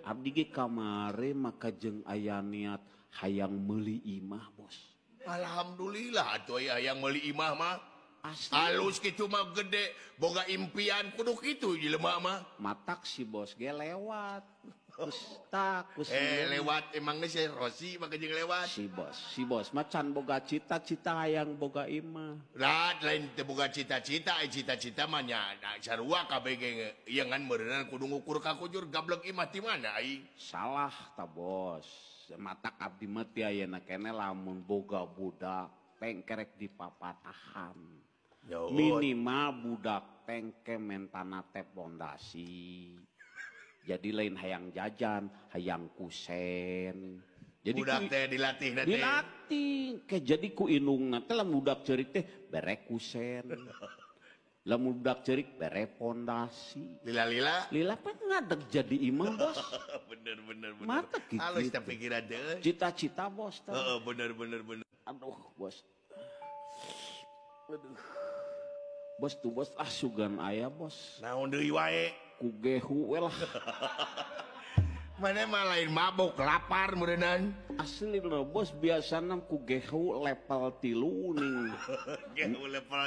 Abdi ge kamari maka jeung aya niat hayang meuli imah, Bos. Alhamdulillah atuh aya hayang meuli imah mah. Asli. Alus kitu mah gede, boga impian kudu kitu jelema mah. Matak si bos ge lewat. Kus lewat emangnya si Rosi mah jeung lewat. Si bos mah can boga cita-cita hayang boga imah. Lah lain teu boga cita-cita, cita-cita mah nya sarua kabeh ge ieu ngan meureunna kudu ngukur ka kujur gablek imah ti mana aing. Salah ta bos. Matak abdi mah ti ayeuna keneh lamun boga budak tengkerek dipapatahan. Minimal budak tengke mentana teh pondasi. Jadi lain hayang jajan, hayang kusen. Jadi budak teh dilatih teh. Dilatih. Ke jadi ku indungna teh lamun budak ceurik teh bere kusen. Lamun budak ceurik bere pondasi. Lila-lila. Lila pan ngadeg jadi imah, Bos. Bener bener bener. Mata gitu. Halus teh pikiran teh. Cita-cita, Bos teh. Heeh, bener bener bener. Aduh, Bos. Aduh. Bos tuh bos ah sugan aya bos. Naon deui wae? Ku gehu we lah. Mana mah lain mabok lapar meureunnan. Asli lho bos biasana ku gehu level 3 ning. Gehu level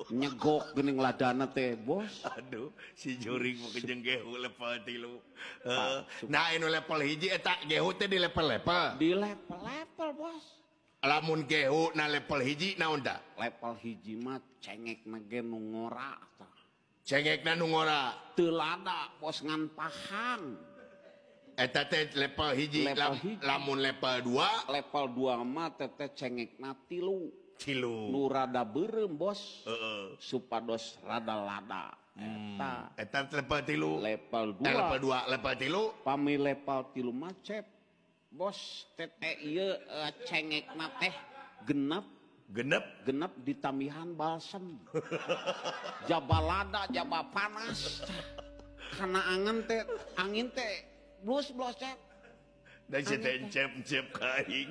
3. Nyegok geuning ladana teh bos. Aduh si juring mah jeung gehu level 3. Nah anu level 1 eta gehu teh di level-level. Di level-level bos. Lamun gehu na level 1 naon da? Level 1 mah cengekna ge nu ngora tah. Cengekna nu ngora. Teu lada bos ngan pahang. Eta teh level 1, lamun level 2? Level 2 mah teh cengekna 3. 3. Nu rada beureum bos. Heeh. Supados rada lada. Eta. Eta level 3. Level 2. Level 2, level 3. Pami level 3 mah cep. Bos tete ieu cengekna teh genep genep genep ditamihan balsem. Jaba lada, jaba panas. Kana angen teh, angin teh blus blos cep. Da si teh encep-encep ka aing.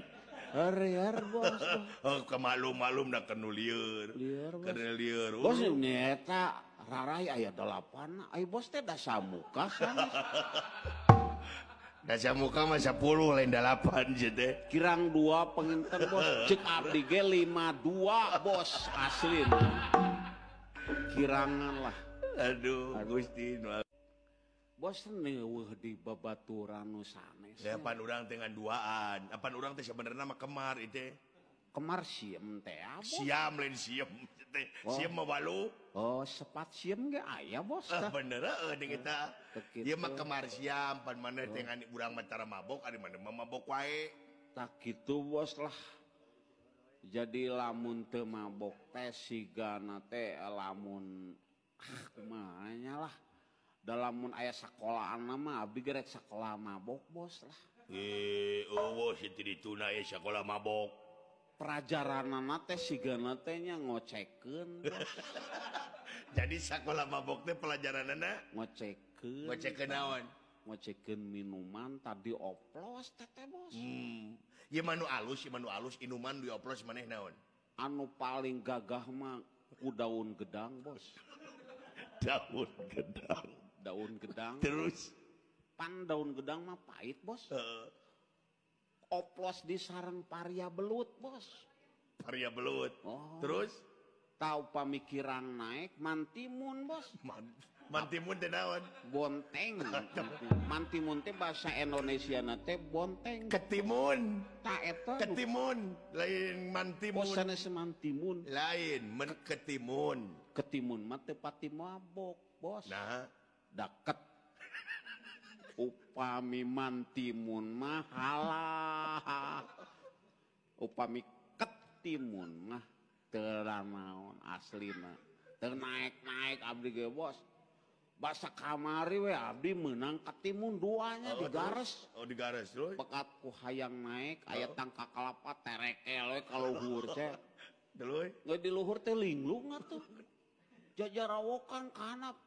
Heureur bos. Oh kemalum-malum da kenu lieur. Kena lieur. Bos eta rarai aya 8. Ai bos teh da samuka sanes. Dasa muka mah 10 lain 8 teh. Kirang 2 penginten bos. Cek abdi ge 52 bos asli. Kirangan lah. Aduh, Gusti. Bos neueuh di babaturan nu sanes. Ya pan urang teh ngan duaan. Apan urang teh sebenarnya mah kemar ieu teh. Kemar siem teh bos. Siam lain siem teh. Siem mah walu. Oh, sepat siem ge aya bos tah. Bener heueuh deung eta. Ieu mah kemar siam pan maneh teh ngan urang mah tara mabok ari maneh mah mabok wae. Tah kitu bos lah. Jadi lamun teu mabok teh sigana teh lamun kumaha nya lah. Da lamun aya sakolahan mah abdi ge rek sakola mabok bos lah. Eueuh si ti dituna aya sakola mabok. Pelajaranana teh sigana teh nya ngocekeun. Jadi sakola mabok teh pelajaranana ngocekeun. Ngocekeun naon? Ngocekeun minuman tadi oplos teh teh bos. Ieu mah nu alus, ieu mah nu alus inuman dioplos maneh naon? Anu paling gagah mah ku daun gedang bos. Daun gedang. Daun gedang. Terus pan daun gedang mah pahit bos. Oplos di sarang paria belut bos. Paria belut. Oh. Terus tahu pamikiran naik mantimun bos. Mantimun teh naon? Bonteng. Mantimun teh bahasa Indonesia na teh bonteng. Ketimun. Ta eta. Ketimun lain mantimun. Oh sanes mantimun. Lain men ketimun. Ketimun mah teu pati mabok bos. Nah, daket. Upami mantimun mah halah. Upami ketimun mah teu naon aslina. Teu naek-naek abdi ge bos. Basa kamari we abdi meunang ketimun duanya oh, digares. Oh digares terus. Pekat ku hayang naek aya tangka kalapa terekel we ka luhur teh. Deui. Nggak di luhur teh linglung atuh. Jajarawokan ka handap.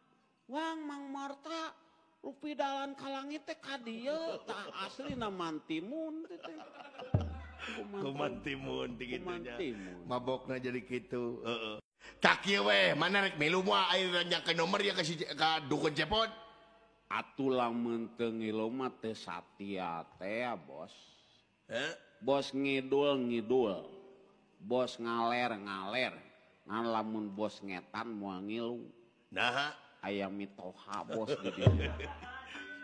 Wang Mang Marta rupi dalan ka langit teh ka dieu tah aslina mantimun teh. Kumantimun ti kitu nya. Mabokna jadi kitu. Heeh. Tak kieu we, mana rek milu moal aya nanyakeun nomor ya ka si ka dukun cepot. Atuh lamun teu ngilu mah teu satia teh bos. Bos ngidul ngidul. Bos ngaler ngaler. Ngan lamun bos ngetan moal ngilu. Naha aya mitoha bos di dieu.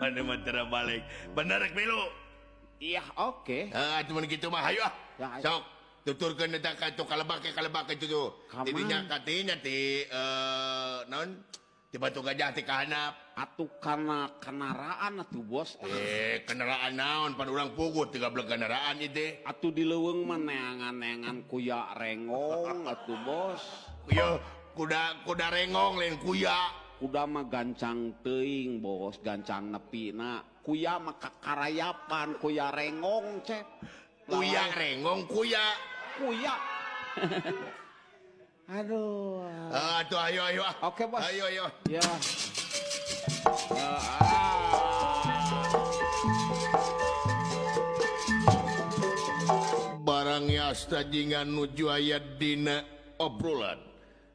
Mana mah teu balik. Bener rek milu. Iya oke. Heeh atuh mun kitu mah hayu ah. Sok tuturkeun eta ka tu kalebak kitu tuh. Tidinya katinya ti naon? Ti Batu Gajah ti kahanap. Atuh kana kendaraan atuh bos. Kendaraan naon pan urang puguh tiga belas kendaraan ieu teh. Atuh di leuweung mah neangan-neangan kuya rengong atuh bos. Yo kuda rengong lain kuya. Kuda mah gancang teuing bos, gancang nepina. Kuya mah kakarayapan, kuya rengong cep. Kuya rengong kuya. Kuya. Aduh. Aduh ayo ayo. Oke bos. Ayo ayo. Ya. Barang yasta jingan nuju aya dina obrolan.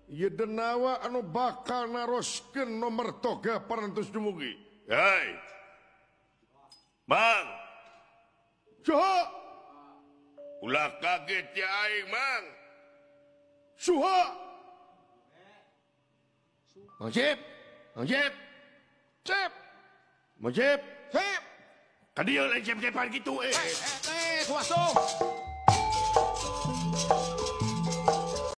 Ieu denawa anu bakal naroskeun nomor toga parantos dumugi. Hei. Mang. Suha. Ulah kaget ya aing, Mang. Suha. Mang Cip. Mang Cip. Cip. Mang Cip. Cip. Ka dieu lain cep-cepan kitu Suaso.